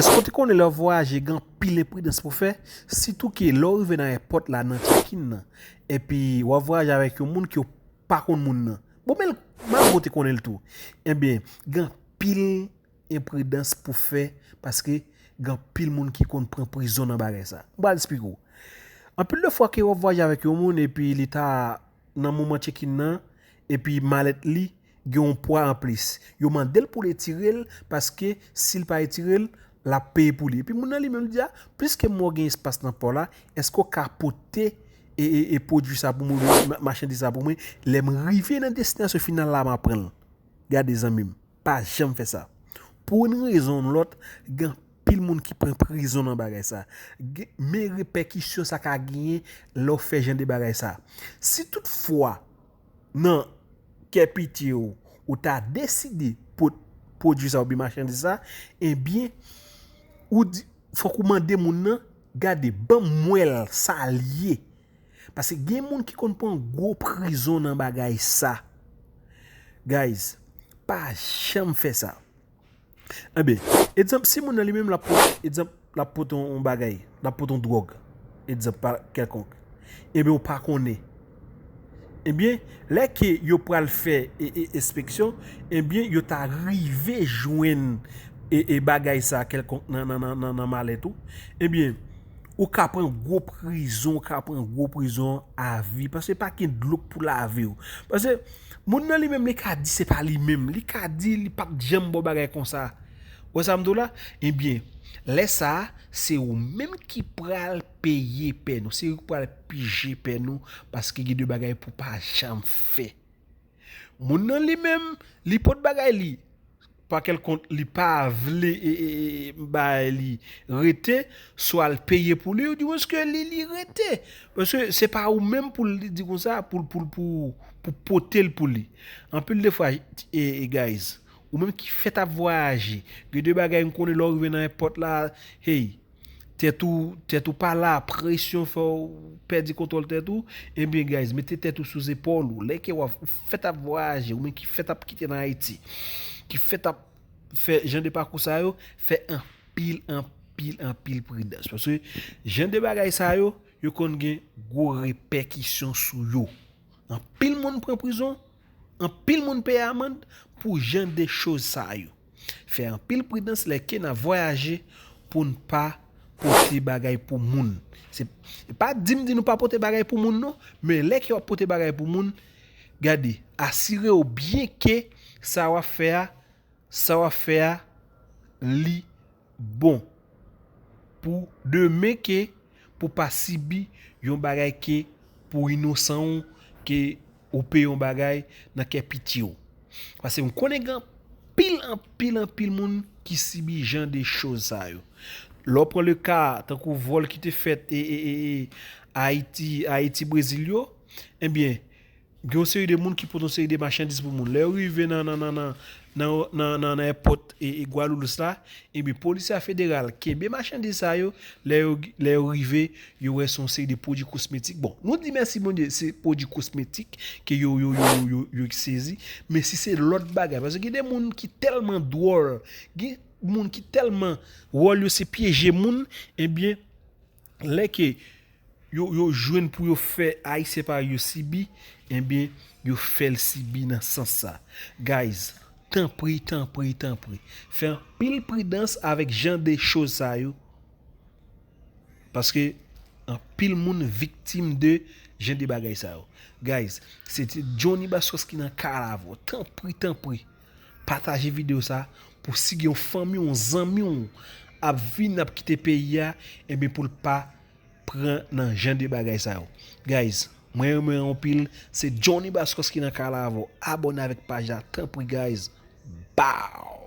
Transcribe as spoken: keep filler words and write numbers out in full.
Èske w te konnen lè w ap vwayaje gen anpil enpridans pou fè? Sitou ke lè w rive nan èpòt la, nan check-in nan, epi w ap vwayaje avèk yon moun ke w pa konn moun nan. Bon, men malgre w te konnen l tou. Ebyen, gen anpil enpridans pou fè paske gen anpil moun ki konn pran prizon nan bagay sa. M pral eksplike w. Anpil de fwa ke w ap vwayaje avèk yon moun epi li ta nan moman check-in nan, epi malèt li gen yon pwa anplis. Yo mande l pou l etire l, paske si l pa etire l, l ap peye pou li. Epi moun nan li menm di a, piske m wè w gen espas nan pò la, èske w ka pote e, e, e pwodui sa pou mwen, ma- machandiz sa pou mwen, lè m rive nan destinasyon final la, m a pran l. Gade zanmi m, pa janm fè sa. Pou yon rezon ou lòt, gen anpil moun ki pran prizon nan bagay sa. Gen- Men repèkisyon sa ka genyen lè w fè jan de bagay sa. Si toutfwa, nan kè pitye w, ou ta deside pot pwodui sa oubyen machandiz sa, ebyen, ou di, fòk ou mande moun nan, gade, ban m wè l, sa l ye. Paske gen moun ki konn pran gwo prizon nan bagay sa. Guys, pa janm fè sa. Ebyen, egzanp, si moun nan li menm l ap pot, egzanp, l ap pot yon, yon bagay, l ap pot yon dwòg, egzanp pa kèlkonk, ebyen, ou pa konnen. Ebyen, lè ke yo pral fè e, e, enspeksyon, ebyen, yo ta rive jwenn e, e bagay sa kèlkonk nan, nan, nan, nan, nan malèt ou, ebyen, ou ka pran gwo prizon, ou ka pran gwo prizon avi, paske pa gen dlo k pou lave w. Paske moun nan li menm, li ka di se pa li menm, li ka di li p ap janm ba w bagay konsa. Ou wè sa m di w la? Ebyen, lè sa a, se ou menm ki pral peye pèn ou, se ou ki pral pije pèn ou, paske gen de bagay pou pa janm fè. Moun nan li menm, li pot bagay li. Pa kèlkonk, li pa vle e, e, e, bay li rete, swa l peye pou li, ou di mwen ke li, li rete. Paske se pa ou menm pou l di konsa, pou, pou, pou, pou pote l pou li. Anpil de fwa, e, e, guys, ou menm ki fèt ap vwayaje, gen de bagay m konnen lè w rive nan èpòt la, hey, tèt ou, tèt ou pa la, presyon fè w pèdi kontwòl tèt ou, ebyen, guys, mete tèt ou sou zepòl ou. Lè ke w ap fèt ap vwayaje, ou menm ki fèt ap kite nan Ayiti, ki fèt ap fè jan de pakou sa yo, fè anpil, anpil, anpil pridans. Paske jan de bagay sa yo, yo konn gen gwo repèkisyon sou yo. Anpil moun pran prizon, anpil moun peye amann pou jan de choz sa yo. Fè anpil pridans lè ke n ap vwayaje pou n pa pote bagay pou moun. Se e pa di m di nou pa pote bagay pou moun non, men lè ke w ap pote bagay pou moun, gade, asire w byen ke sa w ap fè a, sa w ap fè a, li bon. Pou demen ke pou pa sibi yon bagay ke pou inosan w ke ou peye yon bagay nan kè pitye w. Paske m konnen gen anpil, anpil, anpil moun ki sibi jan de choz sa yo. Lè w pran le ka, tankou vòl ki te fèt e, e, e, e, Ayiti, Ayiti, Brezil yo, ebyen, gen yon seri de moun ki pote yon seri de machandiz pou moun. Lè yo rive nan, nan, nan, nan, nan, nan, nan, nan èpòt e, e Gwadloup la, ebyen, polisye a federal kenbe machandiz sa yo, lè yo, lè yo rive, yo wè se yon seri de pwodui kosmetik. Bon, nou di mèsi Bondye, se pwodui kosmetik ke yo, yo, yo, yo, yo, yo sezi, men si se lòt bagay, paske gen de moun ki tèlman dwòl, gen moun ki tèlman wòl yo se pyeje moun, ebyen, lè ke yo, yo jwenn pou yo fè Ayisyen parèy yo sibi, ebyen, yo fè l sibi nan sans sa. Guys, tanpri, tanpri, tanpri, fè anpil pridans avèk jan de choz sa yo. Paske anpil moun viktim de jan de bagay sa yo. Guys, se te Johnny Bascos ki nan kay la avè w. Tanpri, tanpri, pataje videyo sa pou si gen yon fanmi w, yon zanmi w ap vin, ap kite peyi a, ebyen pou l pa pran nan jan de bagay sa yo. Guys, mwen renmen w anpil. Se Johnny Bascos ki nan kay la avè w. Abòne avèk paj la, tanpri, guys. Bow!